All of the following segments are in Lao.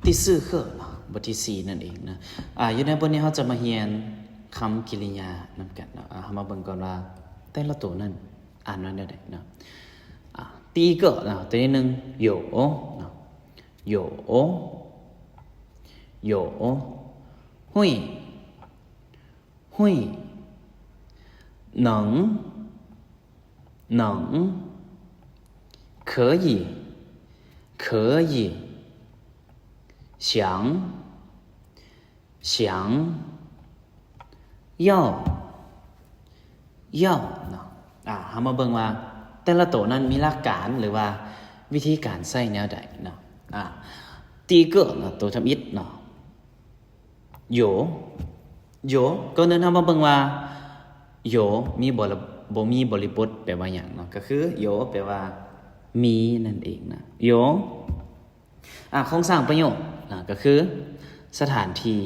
第四课ເນາະ ບົດທີສີ່ນັ້ນເອງເນາະ. ອາ ຢູ່ໃນບົດນີ້ເຮົາຈະມາຮຽນຄຳກິລິຍານຳກັນເນາະ. ອາ ເຮົາມາເບິ່ງກ່ອນວ່າແຕ່ລະໂຕນັ້ນອ່ານວ່າແນວໃດເນາະ. ອາ 第一个ເນາະ ໂຕທີໜຶ່ງ 有 ເນາະ 有 有 会 会 能 能 可以 可以 想 想 要 要 ເນາະ. ອາ ເຮົາມາເບິ່ງວ່າແຕ່ລະໂຕນັ້ນມີຫຼັກການ ຫຼືວ່າວິທີການໃຊ້ແນວໃດເນາະ. ອາ 第一个ເນາະ ໂຕທຳອິດເນາະ 有 有 ກ່ອນອື່ນເຮົາມາເບິ່ງວ່າ 有 ມີບໍ ບໍ່ມີບໍລິບົດແປວ່າຫຍັງເນາະ. ກໍຄື 有 ແປວ່າມີນັ້ນເອງນະ 有. ອາ ໂຄງສ້າງປະໂຫຍກນະ ກໍຄືສະຖານທີ່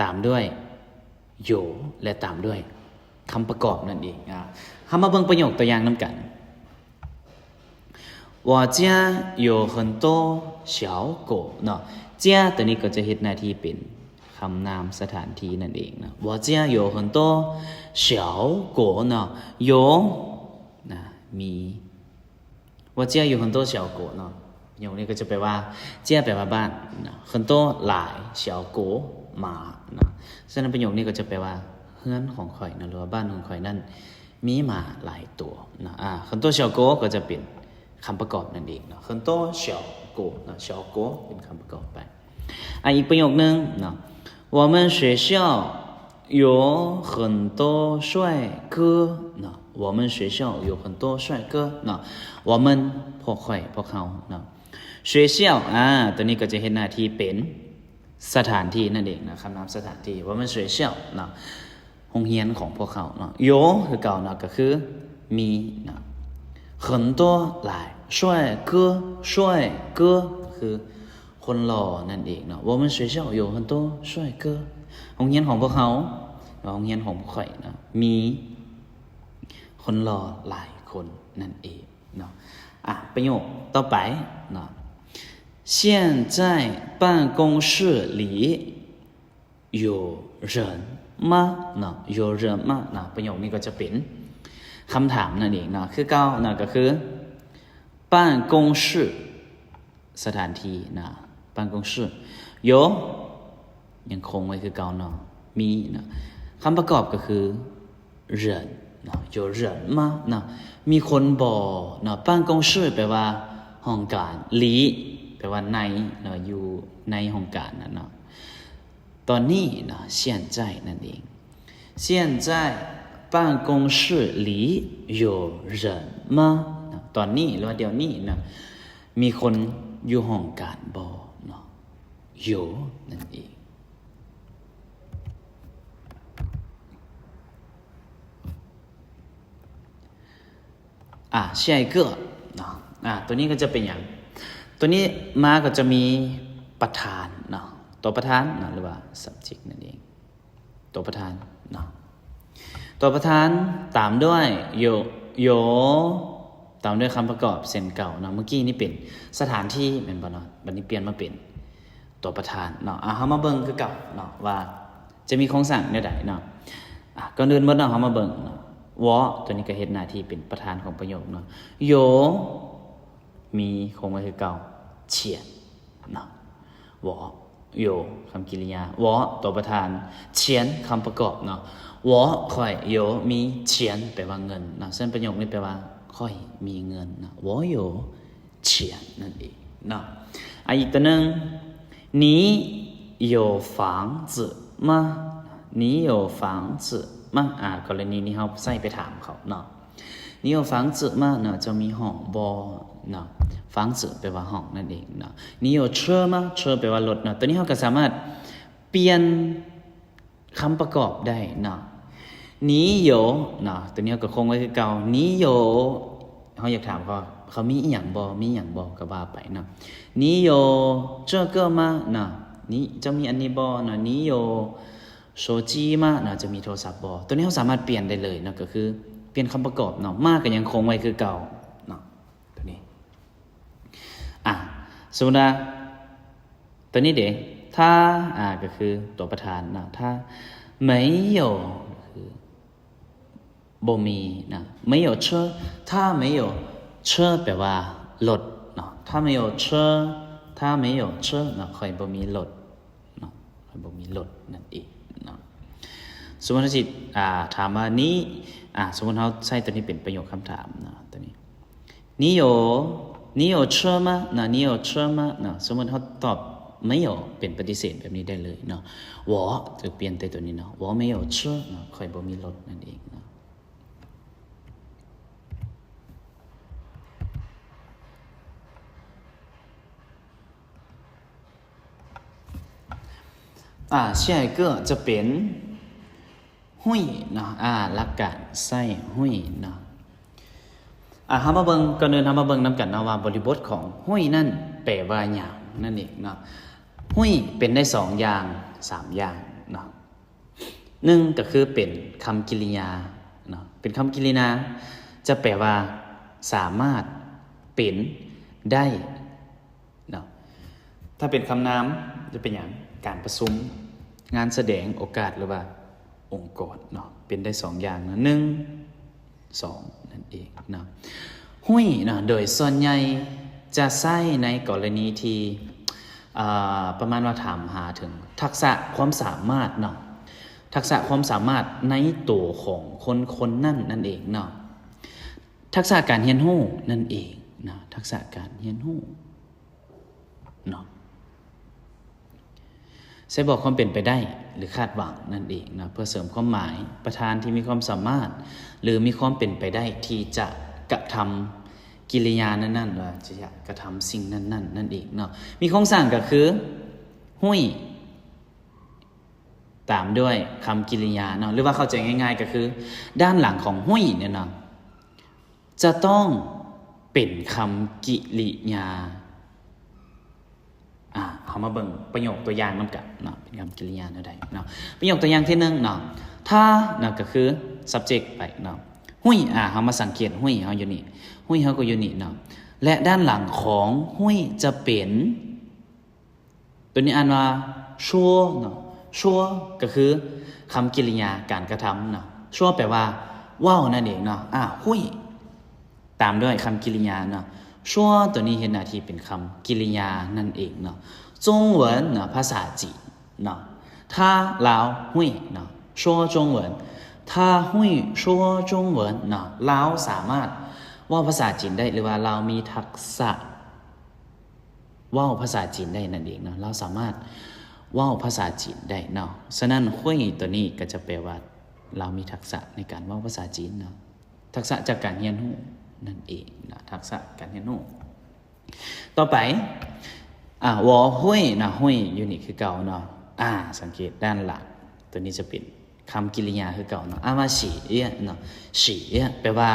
ຕາມດ້ວຍ 有 ແລະ ຕາມດ້ວຍຄຳປະກອບນັ້ນເອງ. ອາ ເຮົາມາເບິ່ງປະໂຫຍກຕົວຢ່າງນຳກັນ. 我家有很多小狗 ເນາະ 家 ຕົວນີ້ກໍຈະເຮັດໜ້າທີ່ເປັນຄຳນາມສະຖານທີ່ນັ້ນເອງເນາະ. 我家有很多小狗 ເນາະ 有 ນະ ມີ 我家有很多小狗 ເນາະ. ປະໂຫຍກນີ້ກໍຈະແປວ່າ 家 ແປວ່າບ້ານເນາະ 很多 ຫຼາຍ 小狗 ໝາເນາະ. ສະນັ້ນປະໂຫຍກນີ້ກໍຈະແປວ່າເຮືອນຂອງຂ້ອຍເນາະ ຫຼືວ່າບ້ານຂອງຂ້ອຍນັ້ນມີໝາຫຼາຍຕົວເນາະ. ອາ 很多小狗 ກໍຈະເປັນຄຳປະກອບນັ້ນເອງເນາະ 很多小狗 ເນາະ 小狗 ເປັນຄຳປະກອບໄປ. ອາ ອີກປະໂຫຍກໜຶ່ງເນາະ 我们学校有很多帅哥 ເນາະ 我们学校有很多帅哥 ເນາະ 我们 ພວກຂ້ອຍ ພວກເຮົາເນາະ. 学校 ອາ ຕົວນີ້ກໍຈະເຮັດໜ້າທີ່ເປັນສະຖານທີ່ນັ້ນເອງນະ ຄຳນາມສະຖານທີ່ 我们学校 ເນາະ ໂຮງຮຽນຂອງພວກເຮົາເນາະ. 有 ຄືເກົ່າເນາະ ກໍຄືມີເນາະ 很多 ຫຼາຍ 帅哥 帅哥 ກໍຄືຄົນຫຼໍ່ນັ້ນເອງເນາະ. 我们学校有很多帅哥 ໂຮງຮຽນຂອງພວກເຮົາ ໂຮງຮຽນຂອງພວກຂ້ອຍເນາະ ມີຄົນຫຼໍ່ຫຼາຍຄົນນັ້ນເອງເນາະ. ອາ ປະໂຫຍກຕໍ່ໄປເນາະ 现在办公室里 有人吗 ເນາະ 有人吗 ເນາະ. ປະໂຫຍກນີ້ກໍຈະເປັນຄຳຖາມນັ້ນເອງເນາະ ຄືເກົ່າເນາະ ກໍຄື 办公室 ສະຖານທີ່ເນາະ 办公室 有 ຍັງຄົງໄວ້ຄືເກົ່າເນາະ ມີເນາະ. ຄຳປະກອບກໍຄື 人 ເນາະ 有人吗 ເນາະ ມີຄົນບໍ່ເນາະ. 办公室 ແປວ່າຫ້ອງການ 里 ແປວ່າໃນເນາະ ຢູ່ໃນຫ້ອງການນັ້ນເນາະ. ຕອນນີ້ເນາະ 现在 ນັ້ນເອງ. 现在办公室里有人吗 ເນາະ ຕອນນີ້ ຫຼືວ່າດຽວນີ້ເນາະ ມີຄົນຢູ່ຫ້ອງການບໍ່ເນາະ 有 ນັ້ນເອງ. ອາ 下一个 ເນາະ ອາ ຕົວນີ້ກໍຈະເປັນຫຍັງ? ຕົວນີ້ມາກໍຈະມີປະທານເນາະ ຕົວປະທານເນາະ ຫຼືວ່າ subject ນັ້ນເອງ ຕົວປະທານເນາະ ຕົວປະທານຕາມດ້ວຍ 有 有 ຕາມດ້ວຍຄຳປະກອບເຊັ່ນເກົ່າເນາະ. ເມື່ອກີ້ນີ້ເປັນສະຖານທີ່ແມ່ນບໍ່ເນາະ? ບັດນີ້ປ່ຽນມາເປັນຕົວປະທານເນາະ. ອາ ເຮົາມາເບິ່ງຄືເກົ່າເນາະ ວ່າຈະມີໂຄງສ້າງແນວໃດເນາະ. ອາ ກ່ອນອື່ນໝົດເນາະ ເຮົາມາເບິ່ງເນາະ 我 ຕົວນີ້ກໍເຮັດໜ້າທີ່ເປັນປະທານຂອງປະໂຫຍກເນາະ. 有 ມີຄົງໄວ້ຄືເກົ່າ 钱 ເນາະ 我 有 ຄຳກິລິຍາ 我 ຕົວປະທານ 钱 ຄຳປະກອບເນາະ. 我 ຂ້ອຍ 有 ມີ 钱 ແປວ່າເງິນເນາະ. ເຊິ່ງປະໂຫຍກນີ້ແປວ່າ ຂ້ອຍມີເງິນເນາະ 我有钱 ນັ້ນເອງເນາະ. ອາ ອີກຕົວໜຶ່ງ 你有房子吗 你有房子吗 ອາ ກໍລະນີນີ້ເຮົາໃຊ້ໄປຖາມເຂົາເນາະ. 你有房子吗 ເນາະ ເຈົ້າມີຫ້ອງບໍ່ເນາະ. 房子 ແປວ່າຫ້ອງນັ້ນເອງເນາະ. 你有车吗 车 ແປວ່າລົດເນາະ. ຕົວນີ້ເຮົາກໍສາມາດປ່ຽນຄຳປະກອບໄດ້ເນາະ. 你有 ເນາະ ຕົວນີ້ເຮົາກໍຄົງໄວ້ຄືເກົ່າ 你有 ເຮົາຢາກຖາມເຂົາ ເຂົາມີອີ່ຫຍັງບໍ່ ມີຫຍັງບໍ່ ກໍວ່າໄປເນາະ. 你有这个吗 ເນາະ ນີ້ ເຈົ້າມີອັນນີ້ບໍ່ເນາະ. 你有 手机吗 ເນາະ ຈະມີໂທລະສັບບໍ່? ຕົວນີ້ເຮົາສາມາດປ່ຽນໄດ້ເລີຍເນາະ ກໍຄືປ່ຽນຄຳປະກອບເນາະ. 吗 ກໍຍັງຄົງໄວ້ຄືເກົ່າເນາະ ຕົວນີ້. ອາ ສົມມຸດວ່າ ຕົວນີ້ເດ 他 ອ່າ ກໍຄືຕົວປະທານເນາະ 他没有 ກໍຄືບໍ່ມີເນາະ 没有车 他没有车 ແປວ່າລົດເນາະ 他没有车 他没有车 ເນາະ ຂ້ອຍບໍ່ມີລົດເນາະ ຂ້ອຍບໍ່ມີລົດນັ້ນເອງເນາະ. ສົມມຸດເຮົາຊິ ອ່າ ຖາມວ່າ ນີ້ ອ່າ ສົມມຸດເຮົາໃຊ້ຕົວນີ້ເປັນປະໂຫຍກຄຳຖາມເນາະ ຕົວນີ້ 你有 你有车吗 ເນາະ 你有车吗 ເນາະ ສົມມຸດເຮົາຕອບ没有 ເປັນປະຕິເສດແບບນີ້ໄດ້ເລີຍເນາະ 我 ຖືກປ່ຽນແຕ່ຕົວນີ້ເນາະ 我没有车 ເນາະ ຂ້ອຍບໍ່ມີລົດນັ້ນເອງເນາະ. ອ່າ 下一个ຈະເປັນ 会 ເນາະ ອ່າ ຫຼັກການໃຊ້ 会 ເນາະ. ອ່າ ເຮົາມາເບິ່ງ ກ່ອນອື່ນເຮົາມາເບິ່ງນຳກັນເນາະວ່າ ບໍລິບົດຂອງ 会 ນັ້ນແປວ່າຫຍັງນັ້ນເອງເນາະ. 会 ເປັນໄດ້ສອງຢ່າງ ສາມຢ່າງເນາະ. ໜຶ່ງ ກໍຄືເປັນຄຳກິລິຍາເນາະ ເປັນຄຳກິລິຍາ ຈະແປວ່າສາມາດ ເປັນ ໄດ້ ເນາະ. ຖ້າເປັນຄຳນາມຈະເປັນຫຍັງ? ການປະຊຸມ, ງານສະແດງ, ໂອກາດ ຫຼືວ່າອົງກອນເນາະ ເປັນໄດ້ສອງຢ່າງເນາະ ໜຶ່ງ ສອງ ນັ້ນເອງເນາະ. 会 ເນາະ ໂດຍສ່ວນໃຫຍ່ຈະໃຊ້ໃນກໍລະນີທີ່ ອ່າ ປະມານວ່າຖາມຫາເຖິງທັກສະຄວາມສາມາດເນາະ ທັກສະຄວາມສາມາດໃນໂຕຂອງຄົນຄົນນັ້ນນັ້ນເອງເນາະ ທັກສະການຮຽນຮູ້ນັ້ນເອງເນາະ ທັກສະການຮຽນຮູ້ ເນາະ ໃຊ້ບອກຄວາມເປັນໄປໄດ້ ຫຼື ຄາດຫວັງນັ້ນເອງເນາະ ເພື່ອເສີມຄວາມໝາຍປະທານທີ່ມີຄວາມສາມາດ ຫຼື ມີຄວາມເປັນໄປໄດ້ທີ່ຈະກະທຳກິລິຍານັ້ນໆ ວ່າຈະກະທຳສິ່ງນັ້ນໆ ນັ້ນເອງເນາະ. ມີໂຄງສ້າງກໍຄື 会 ຕາມດ້ວຍຄຳກິລິຍາເນາະ ຫຼືວ່າເຂົ້າໃຈງ່າຍໆ ກໍຄືດ້ານຫຼັງຂອງ 会 ເນຍເນາະ ຈະຕ້ອງເປັນຄຳກິລິຍາ. ອ່າ ເຮົາມາເບິ່ງປະໂຫຍກຕົວຢ່າງນຳກັນເນາະ ເປັນຄຳກິລິຍາແນວໃດເນາະ. ປະໂຫຍກຕົວຢ່າງທີໜຶ່ງເນາະ 他 ເນາະ ກໍຄື subject ໄປເນາະ 会 ອ່າ ເຮົາມາສັງເກດ 会 ເຮົາຢູ່ນີ້ 会 ເຮົາກໍຢູ່ນີ້ເນາະ ແລະ ດ້ານຫຼັງຂອງ 会 ຈະເປັນ ຕົວນີ້ອ່ານວ່າ 说 ເນາະ 说 ກໍຄືຄຳກິລິຍາການກະທຳເນາະ 说 ແປວ່າເວົ້ານັ້ນເອງເນາະ ອ່າ 会 ຕາມດ້ວຍຄຳກິລິຍາເນາະ 说 ຕົວນີ້ເຮັດໜ້າທີ່ເປັນຄຳກິລິຍານັ້ນເອງເນາະ. 中文 ເນາະ ພາສາຈີນເນາະ 他 ລາວ 会 ເນາະ 说中文 他会说中文 ເນາະ ລາວສາມາດເວົ້າພາສາຈີນໄດ້ ຫຼືວ່າລາວມີທັກສະ ເວົ້າພາສາຈີນໄດ້ນັ້ນເອງເນາະ ລາວສາມາດເວົ້າພາສາຈີນໄດ້ເນາະ. ສະນັ້ນ 会 ຕົວນີ້ກໍຈະແປວ່າລາວມີທັກສະໃນການເວົ້າພາສາຈີນເນາະ ທັກສະຈາກການຮຽນຮູ້ນັ້ນເອງເນາະ ທັກສະການຮຽນຮູ້. ຕໍ່ໄປ ອ່າ 我会 ເນາະ 会 ຢູ່ນີ້ຄືເກົ່າເນາະ ອ່າ ສັງເກດດ້ານຫຼັງ ຕົວນີ້ຈະເປັນ ຄຳກິລິຍາຄືເກົ່າເນາະ ອ່ານວ່າ 写 ເນາະ 写 ແປວ່າ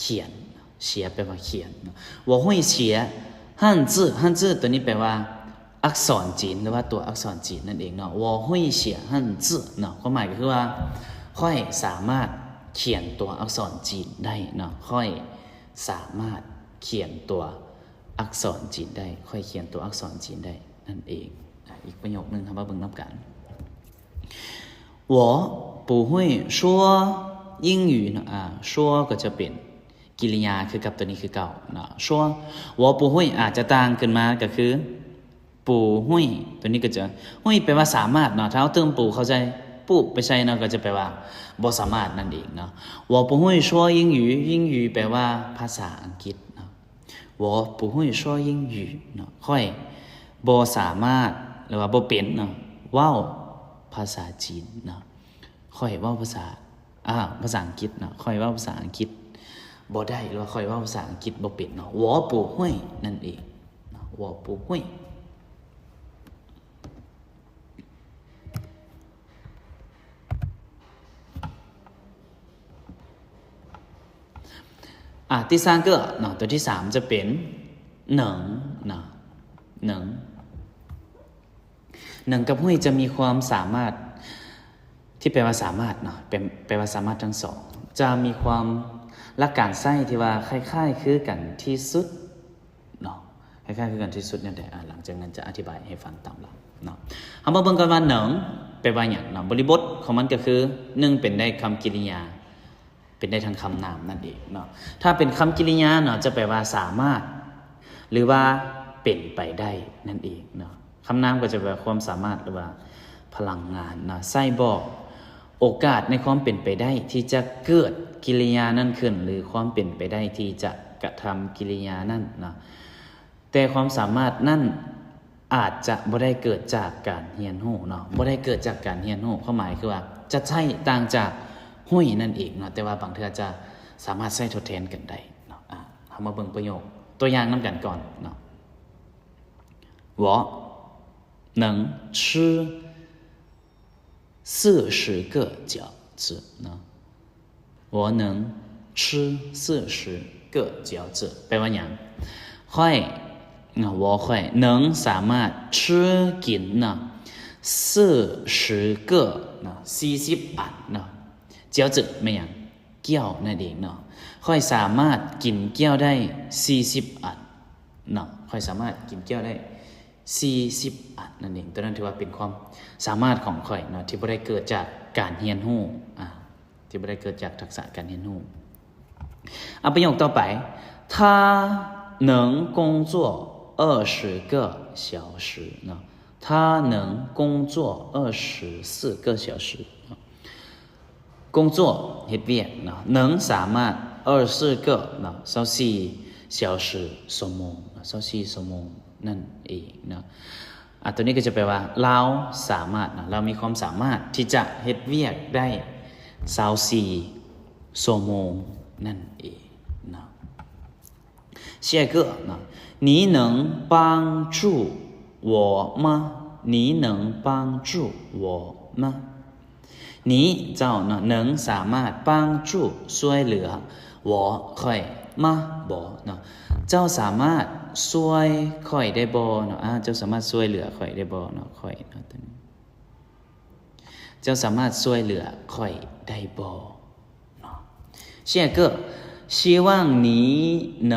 ຂຽນ 写 ແປວ່າຂຽນເນາະ. 我会写汉字 汉字 ຕົວນີ້ແປວ່າອັກສອນຈີນ ຫຼືວ່າຕົວອັກສອນຈີນນັ້ນເອງເນາະ 我会写汉字 ເນາະ ຄວາມໝາຍກໍຄືວ່າ ຂ້ອຍສາມາດຂຽນຕົວອັກສອນຈີນໄດ້ເນາະ ຂ້ອຍສາມາດຂຽນຕົວອັກສອນຈີນໄດ້ ຂ້ອຍຂຽນຕົວອັກສອນຈີນໄດ້ນັ້ນເອງ. ອ່າ ອີກປະໂຫຍກໜຶ່ງ ເຮົາມາເບິ່ງນຳກັນ 我不会说英语 ເນາະ ອ່າ 说 ກໍຈະເປັນກິລິຍາຄືກັບຕົວນີ້ຄືເກົ່າເນາະ 说 我不会 ອາດຈະຕ່າງຂຶ້ນມາກໍຄື 不会 ຕົວນີ້ກໍຈະ 会 ແປວ່າສາມາດເນາະ ຖ້າເຮົາຕື່ມ不ເຂົ້າໃສ່ 不 ໄປໃສ່ເນາະ ກໍຈະແປວ່າບໍ່ສາມາດນັ້ນເອງເນາະ. 我不会说英语 英语 ແປວ່າພາສາອັງກິດເນາະ 我不会说英语 ເນາະ ຂ້ອຍບໍ່ສາມາດ ຫຼືວ່າບໍ່ເປັນເນາະ ເວົ້າພາສາຈີນເນາະ ຂ້ອຍເວົ້າພາສາ ອ່າ ພາສາອັງກິດເນາະ ຂ້ອຍເວົ້າພາສາອັງກິດບໍ່ໄດ້ ຫຼືວ່າຂ້ອຍເວົ້າພາສາອັງກິດບໍ່ເປັນເນາະ 我不会 ນັ້ນເອງເນາະ 我不会. ອ່າ 第三个 ເນາະ ຕົວທີສາມຈະເປັນ 能 ເນາະ 能 能 ກັບ 会 ຈະມີຄວາມສາມາດ ທີ່ແປວ່າສາມາດເນາະ ແປ ແປວ່າສາມາດທັງສອງ ຈະມີຄວາມ ຫຼັກການໃຊ້ທີ່ວ່າຄ້າຍໆຄືກັນທີ່ສຸດເນາະ ຄ້າຍໆຄືກັນທີ່ສຸດແນວໃດ? ອາ ຫຼັງຈາກນັ້ນຈະອະທິບາຍໃຫ້ຟັງຕາມຫຼັງເນາະ. ເຮົາມາເບິ່ງກັນວ່າ 能 ແປວ່າຫຍັງເນາະ? ບໍລິບົດຂອງມັນກໍຄື ໜຶ່ງ ເປັນໄດ້ຄຳກິລິຍາ ເປັນໄດ້ທັງຄຳນາມນັ້ນເອງເນາະ. ຖ້າເປັນຄຳກິລິຍາເນາະ ຈະແປວ່າສາມາດ ຫຼືວ່າເປັນໄປໄດ້ນັ້ນເອງເນາະ. ຄຳນາມກໍຈະແປວ່າຄວາມສາມາດ ຫຼືວ່າພະລັງງານເນາະ ໃຊ້ບອກໂອກາດໃນຄວາມເປັນໄປໄດ້ທີ່ຈະເກີດກິລິຍານັ້ນຂຶ້ນ ຫຼືຄວາມເປັນໄປໄດ້ທີ່ຈະກະທຳກິລິຍານັ້ນເນາະ. ແຕ່ຄວາມສາມາດນັ້ນອາດຈະບໍ່ໄດ້ເກີດຈາກການຮຽນຮູ້ເນາະ, ບໍ່ໄດ້ເກີດຈາກການຮຽນຮູ້, ຄວາມໝາຍຄືວ່າຈະໃຊ້ຕ່າງຈາກ 会 ນັ້ນເອງເນາະ, ແຕ່ວ່າບາງເທື່ອຈະສາມາດໃຊ້ທົດແທນກັນໄດ້ເນາະ. ອາ ເຮົາມາເບິ່ງປະໂຫຍກຕົວຢ່າງນຳກັນກ່ອນເນາະ. 我能吃 四十个饺子 ເນາະ. 我能吃四十个饺子 ແປວ່າຫຍັງ? ຂ້ອຍ 我 ຂ້ອຍ 能 ສາມາດ 吃 ກິນເນາະ 四十个 ເນາະ ສີ່ສິບອັນເນາະ. 饺子 ແມ່ນຫຍັງ? ກ້ຽວນັ້ນເອງເນາະ. ຂ້ອຍສາມາດກິນກ້ຽວໄດ້ສີ່ສິບອັນເນາະ. ຂ້ອຍສາມາດກິນກ້ຽວໄດ້ ສີ່ສິບອັນນັ້ນເອງ. ຕົວນັ້ນຖືວ່າເປັນຄວາມສາມາດຂອງຂ້ອຍເນາະ ທີ່ບໍ່ໄດ້ເກີດຈາກການຮຽນຮູ້ ອາ ທີ່ບໍ່ໄດ້ເກີດຈາກທັກສະການຮຽນຮູ້. ອາ ປະໂຫຍກຕໍ່ໄປ 他能工作二十个小时 ເນາະ. 他能工作二十四个小时 ເນາະ. 工作 ເຮັດວຽກເນາະ. 能 ສາມາດ 二十四个 ເນາະ ຊາວສີ່ 小时 ຊົ່ວໂມງເນາະ ຊາວສີ່ຊົ່ວໂມງນັ້ນເອງເນາະ. ອາ ຕົວນີ້ກໍຈະແປວ່າລາວສາມາດເນາະ ລາວມີຄວາມສາມາດທີ່ຈະເຮັດວຽກໄດ້ຊາວສີ່ຊົ່ວໂມງນັ້ນເອງເນາະ. 下一个呢，你能帮助我吗？你能帮助我吗？你 ເຈົ້າເນາະ 能 ສາມາດ 帮助 ຊ່ວຍເຫຼືອ 我 ຂ້ອຍ 吗 ບໍ່ເນາະ ເຈົ້າສາມາດຊ່ວຍຂ້ອຍໄດ້ບໍ່ເນາະ. ອາ ເຈົ້າສາມາດຊ່ວຍເຫຼືອຂ້ອຍໄດ້ບໍ່ເນາະ ຂ້ອຍເນາະ ຕົວນີ້ ເຈົ້າສາມາດຊ່ວຍເຫຼືອຂ້ອຍໄດ້ບໍ່ເນາະ. 下一个，希望你能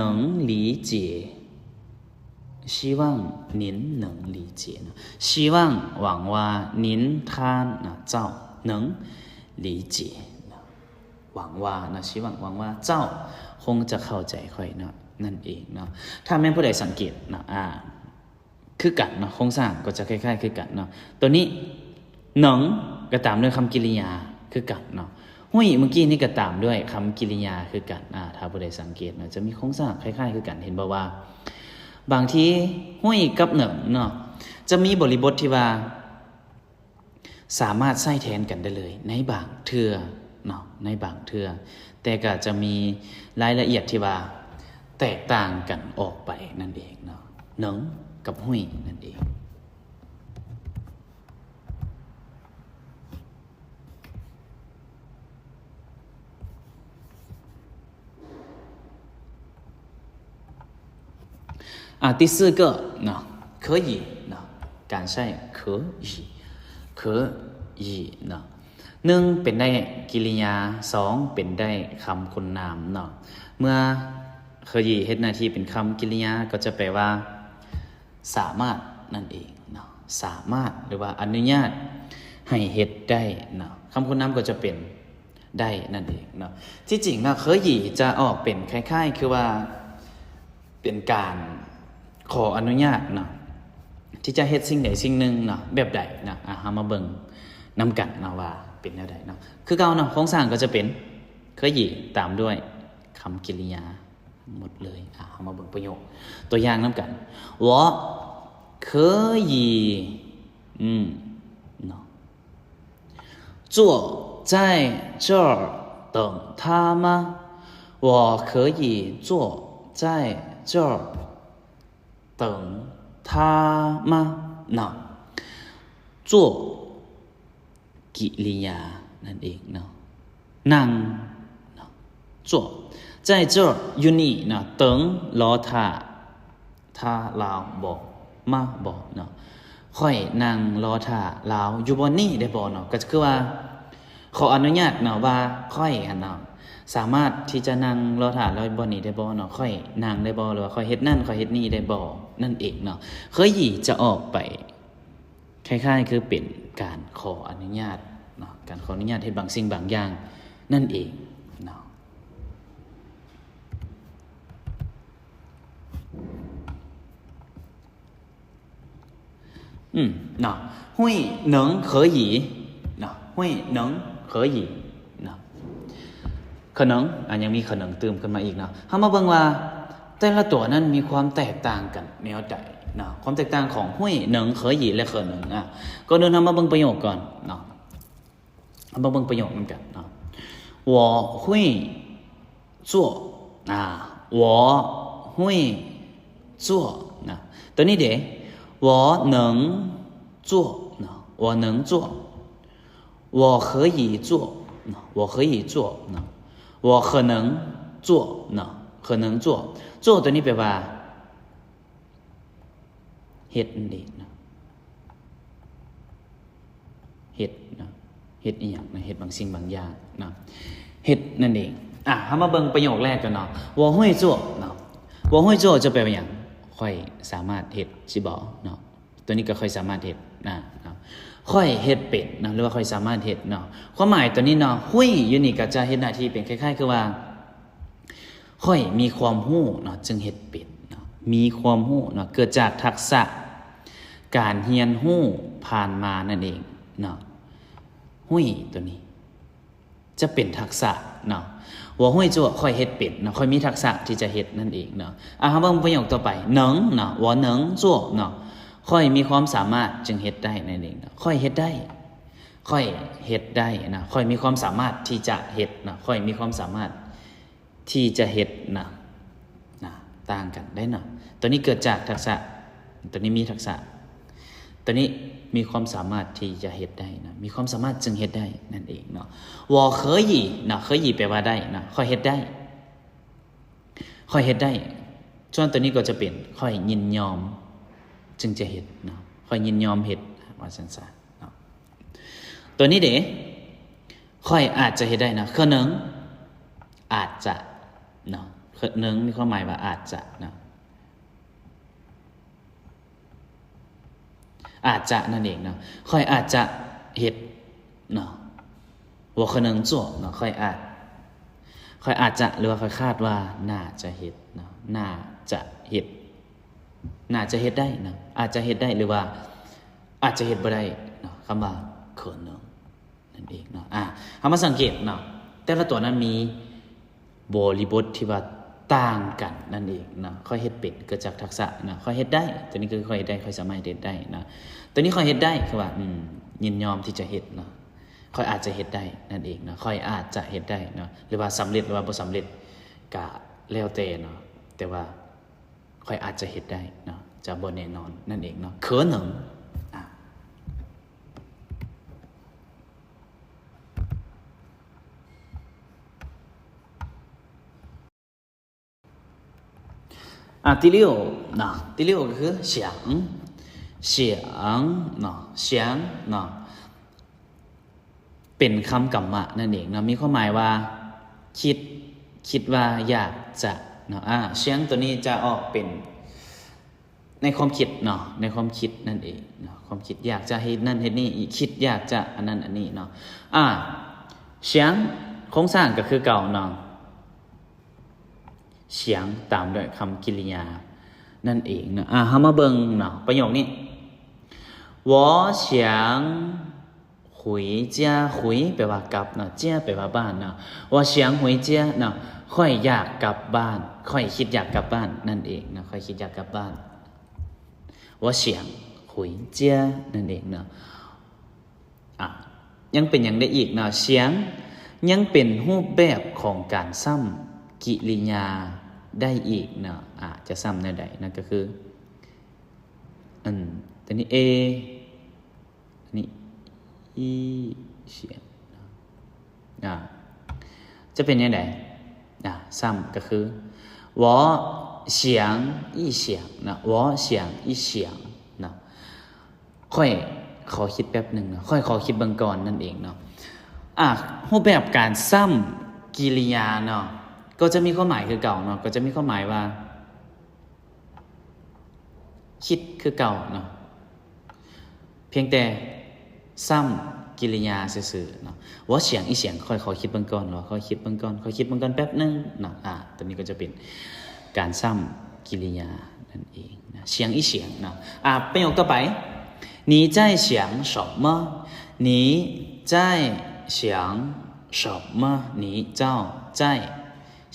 理解。希望您能理解ເນາະ. 希望 ຫວັງວ່າ 您 ທ່ານເນາະ ເຈົ້າ 能 理解ເນາະ ຫວັງວ່າເນາະ. 希望 ຫວັງວ່າເຈົ້າຄົງຈະເຂົ້າໃຈຂ້ອຍເນາະ ນັ້ນເອງເນາະ. ຖ້າແມ່ນຜູ້ໃດສັງເກດເນາະ ອາ ຄືກັນເນາະ ໂຄງສ້າງກໍຈະຄ້າຍໆຄືກັນເນາະ. ຕົວນີ້ 能 ກໍຕາມດ້ວຍຄຳກິລິຍາຄືກັນເນາະ. 会 ມື້ກີ້ນີ້ກໍຕາມດ້ວຍຄຳກິລິຍາຄືກັນ. ອາ ຖ້າຜູ້ໃດສັງເກດເນາະ ຈະມີໂຄງສ້າງຄ້າຍໆຄືກັນ. ເຫັນບໍ່ວ່າບາງທີ 会 ກັບ 能 ເນາະ ຈະມີບໍລິບົດທີ່ວ່າ ສາມາດໃຊ້ແທນກັນໄດ້ເລີຍໃນບາງເທື່ອເນາະ ໃນບາງເທື່ອ ແຕ່ກໍຈະມີລາຍລະອຽດທີ່ວ່າແຕກຕ່າງກັນອອກໄປນັ້ນເອງເນາະ 能 ກັບ 会 ນັ້ນເອງ. ອາ 第四个ເນາະ 可以ເນາະ ການໃຊ້ 可以 可以ເນາະ ໜຶ່ງ ເປັນໄດ້ກິລິຍາ ສອງ ເປັນໄດ້ຄຳຄຸນນາມເນາະ. ເມື່ອ 可以 ເຮັດໜ້າທີ່ເປັນຄຳກິລິຍາ ກໍຈະແປວ່າ ສາມາດນັ້ນເອງເນາະ ສາມາດ ຫຼືວ່າອະນຸຍາດໃຫ້ເຮັດໄດ້ເນາະ. ຄຳຄຸນນາມກໍຈະເປັນ ໄດ້ນັ້ນເອງເນາະ. ທີ່ຈິງເນາະ 可以 ຈະອອກເປັນຄ້າຍໆຄືວ່າເປັນການຂໍອະນຸຍາດເນາະ ທີ່ຈະເຮັດສິ່ງໃດສິ່ງໜຶ່ງເນາະ ແບບໃດເນາະ. ອາ ເຮົາມາເບິ່ງນຳກັນເນາະວ່າເປັນແນວໃດເນາະ. ຄືເກົ່າເນາະ ໂຄງສ້າງກໍຈະເປັນ 可以 ຕາມດ້ວຍຄຳກິລິຍາ ໝົດເລີຍ. ອາ ເຮົາມາເບິ່ງປະໂຫຍກຕົວຢ່າງນຳກັນ. 我 可以 ອືມ ເນາະ 坐在这儿等他吗？我可以坐在这儿等他吗？ ເນາະ 坐 ກິລິຍານັ້ນເອງເນາະ ນັ່ງເນາະ 坐 在这儿 ຢູ່ນີ້ເນາະ 等 ລໍຖ້າ ຖ້າລາວບໍ່ມາບໍ່ເນາະ ຂ້ອຍນັ່ງລໍຖ້າລາວຢູ່ບ່ອນນີ້ໄດ້ບໍ່ເນາະ. ກໍຄືວ່າຂໍອະນຸຍາດເນາະ ວ່າຂ້ອຍຫັ້ນເນາະ ສາມາດທີ່ຈະນັ່ງລໍຖ້າລະບ່ອນນີ້ໄດ້ບໍ່ເນາະ? ຂ້ອຍນັ່ງໄດ້ບໍ່ ຫຼືວ່າຂ້ອຍເຮັດນັ້ນ ຂ້ອຍເຮັດນີ້ໄດ້ບໍ່ ນັ້ນເອງເນາະ. 可以ຈະອອກໄປ ຄ້າຍໆຄືເປັນການຂໍອະນຸຍາດເນາະ, ການຂໍອະນຸຍາດເຮັດບາງສິ່ງບາງຢ່າງນັ້ນເອງເນາະ. ອືມ ເນາະ 会能可以 ເນາະ 会能可以 ເນາະ 可能 ອາ ຍັງມີ可能ຕື່ມຂຶ້ນມາອີກເນາະ. ເຮົາມາເບິ່ງວ່າແຕ່ລະຕົວນັ້ນມີຄວາມແຕກຕ່າງກັນແນວໃດເນາະ, ຄວามແຕກຕ່າງຂອງ会能可以 ແລະ 可能 ອາ ກ່ອນອື່ນເຮົາມາເບິ່ງປະໂຫຍກກ່ອນເນາະ. ເຮົາມາເບິ່ງປະໂຫຍກນຳກັນເນາະ. 我会做 ອາ 我会做 ນະ ຕົວນີ້ເດ 我能做 ນະ 我能做 我可以做 ນະ 我可以做 ນະ 我可能做 ນະ 可能做 做 ຕົວນີ້ແປວ່າ ເຮັດນັ້ນເອງເນາະ, ເຮັດເນາະ, ເຮັດອີ່ຫຍັງເນາະ, ເຮັດບາງສິ່ງບາງຢ່າງເນາະ, ເຮັດນັ້ນເອງ. ອາ ເຮົາມາເບິ່ງປະໂຫຍກແລກກັນເນາະ. 我会做 ເນາະ, 我会做 ຈະແປວ່າຫຍັງ? ຂ້ອຍສາມາດເຮັດ ຊິບໍເນາະ, ຕົວນີ້ກໍຂ້ອຍສາມາດເຮັດນະເນາະ, ຂ້ອຍເຮັດເປັນເນາະ ຫຼືວ່າຂ້ອຍສາມາດເຮັດເນາະ. ຄວາມໝາຍຕົວນີ້ເນາະ 会 ຢູ່ນີ້ກໍຈະເຮັດໜ້າທີ່ເປັນຄ້າຍໆຄືວ່າ ຂ້ອຍມີຄວາມຮູ້ເນາະ ຈຶ່ງເຮັດເປັນເນາະ, ມີຄວາມຮູ້ເນາະ ເກີດຈາກທັກສະການຮຽນຮູ້ຜ່ານມານັ້ນເອງເນາະ. 会 ຕົວນີ້ຈະເປັນທັກສະເນາະ. 我会做 ຂ້ອຍເຮັດເປັນເນາະ, ຂ້ອຍມີທັກສະທີ່ຈະເຮັດນັ້ນເອງເນາະ. ອາ ເຮົາເບິ່ງປະໂຫຍກຕໍ່ໄປ. 能 ເນາະ, 我能做 ເນາະ, ຂ້ອຍມີຄວາມສາມາດຈຶ່ງເຮັດໄດ້ນັ້ນເອງເນາະ. ຂ້ອຍເຮັດໄດ້ ຂ້ອຍເຮັດໄດ້ເນາະ, ຂ້ອຍມີຄວາມສາມາດທີ່ຈະເຮັດເນາະ, ຂ້ອຍມີຄວາມສາມາດ ທີ່ຈະເຮັດນະ ນະ ຕ່າງກັນໄດ້ນະ. ຕົວນີ້ເກີດຈາກທັກສະ, ຕົວນີ້ມີທັກສະ, ຕົວນີ້ມີຄວາມສາມາດທີ່ຈະເຮັດໄດ້ນະ, ມີຄວາມສາມາດຈຶ່ງເຮັດໄດ້ນັ້ນເອງເນາະ. 我可以 ນະ, 可以 ແປວ່າໄດ້ນະ, ຂ້ອຍເຮັດໄດ້, ຂ້ອຍເຮັດໄດ້. ສ່ວນຕົວນີ້ກໍຈະເປັນ ຂ້ອຍຍິນຍອມຈຶ່ງຈະເຮັດນະ, ຂ້ອຍຍິນຍອມເຮັດ ວ່າຊັ້ນຊະ. ເນາະ, ຕົວນີ້ເດ ຂ້ອຍອາດຈະເຮັດໄດ້ນະ, 可能 ອາດຈະເນາະ, 可能 ມີຄວາມໝາຍວ່າອາດຈະເນາະ, ອາດຈະນັ້ນເອງເນາະ. ຂ້ອຍອາດຈະເຮັດເນາະ, 我可能做 ເນາະ, ຂ້ອຍອາດ, ຂ້ອຍອາດຈະ ຫຼືວ່າຂ້ອຍຄາດວ່າໜ້າຈະເຮັດເນາະ, ໜ້າຈະເຮັດ, ໜ້າຈະເຮັດໄດ້ເນາະ, ອາດຈະເຮັດໄດ້ ຫຼືວ່າ ອາດຈະເຮັດບໍ່ໄດ້ເນາະ, ຄຳວ່າ 可能 ນັ້ນເອງເນາະ. ອາ ເຮົາມາສັງເກດເນາະ, ແຕ່ລະຕົວນັ້ນມີບໍລິບົດທີ່ວ່າຕ່າງກັນນັ້ນເອງເນາະ. ຂ້ອຍເຮັດເປັນ ເກີດຈາກທັກສະເນາະ, ຂ້ອຍເຮັດໄດ້, ຕົວນີ້ກໍຄືຂ້ອຍເຮັດໄດ້, ຂ້ອຍສາມາດເຮັດໄດ້ເນາະ. ຕົວນີ້ຂ້ອຍເຮັດໄດ້ ຄືວ່າ ອືມ ຍິນຍອມທີ່ຈະເຮັດເນາະ, ຂ້ອຍອາດຈະເຮັດໄດ້ນັ້ນເອງເນາະ, ຂ້ອຍອາດຈະເຮັດໄດ້ເນາະ, ຫຼືວ່າສຳເລັດ ຫຼືວ່າບໍ່ສຳເລັດ ກະແລ້ວແຕ່ເນາະ, ແຕ່ວ່າ ຂ້ອຍອາດຈະເຮັດໄດ້ເນາະ, ຈະບໍ່ແນ່ນອນນັ້ນເອງເນາະ, 可能 ອາ ອາ 第六 ເນາະ, 第六 ກໍຄື 想 想 ເນາະ, 想 ເນາະ. ເປັນຄຳກຳມະນັ້ນເອງເນາະ, ມີຄວາມໝາຍວ່າຄິດ, ຄິດວ່າຢາກຈະເນາະ. ອາ 想 ຕົວນີ້ຈະອອກເປັນໃນຄວາມຄິດເນາະ, ໃນຄວາມຄິດນັ້ນເອງເນາະ, ຄວາມຄິດຢາກຈະເຮັດນັ້ນເຮັດນີ້, ຄິດຢາກຈະອັນນັ້ນອັນນີ້ເນາະ. ອາ 想 ໂຄງສ້າງກໍຄືເກົ່າເນາະ, 想 ຕາມດ້ວຍຄຳກິລິຍານັ້ນເອງເນາະ. ອາ ເຮົາມາເບິ່ງເນາະ ປະໂຫຍກນີ້ 我想 回家 回 ແປວ່າກັບເນາະ, 家 ແປວ່າບ້ານເນາະ, 我想回家 ເນາະ, ຂ້ອຍຢາກກັບບ້ານ, ຂ້ອຍຄິດຢາກກັບບ້ານນັ້ນເອງເນາະ, ຂ້ອຍຄິດຢາກກັບບ້ານ, 我想回家 ນັ້ນເອງເນາະ. ອາ ຍັງເປັນຫຍັງໄດ້ອີກເນາະ, 想 ຍັງເປັນຮູບແບບຂອງການຊ້ຳກິລິຍາໄດ້ອີກເນາະ. ອາ ຈະຊ້ຳແນວໃດ? ນັ້ນກໍຄື ອັນ ຕົວນີ້ A ອັນນີ້ E 想 ອາ ຈະເປັນແນວໃດ? ອາ ຊ້ຳກໍຄື 我想一想 ເນາະ, 我想一想 ເນາະ, ຂ້ອຍຂໍຄິດແປັບໜຶ່ງເນາະ, ຂ້ອຍຂໍຄິດເບິ່ງກ່ອນ ນັ້ນເອງເນາະ. ອາ ຮູບແບບການຊ້ຳ ກິລິຍາເນາະ ກໍຈະມີຄວາມໝາຍຄືເກົ່າເນາະ ກໍຈະມີຄວາມໝາຍວ່າ ຄິດຄືເກົ່າເນາະ ພຽງແຕ່ຊ້ຳກິລິຍາຊື່ໆເນາະ. 我想一想 ຂ້ອຍຂໍຄິດເບິ່ງກ່ອນເນາະ ຂ້ອຍຄິດເບິ່ງກ່ອນ ຂ້ອຍຄິດເບິ່ງກ່ອນແປັບໜຶ່ງເນາະ. ອາ ຕົວນີ້ກໍຈະເປັນການຊ້ຳກິລິຍານັ້ນເອງນະ 想一想ເນາະ. ອາ ປະໂຫຍກຕໍ່ໄປ 你在想什么 你在想什么 你 ເຈົ້າ 在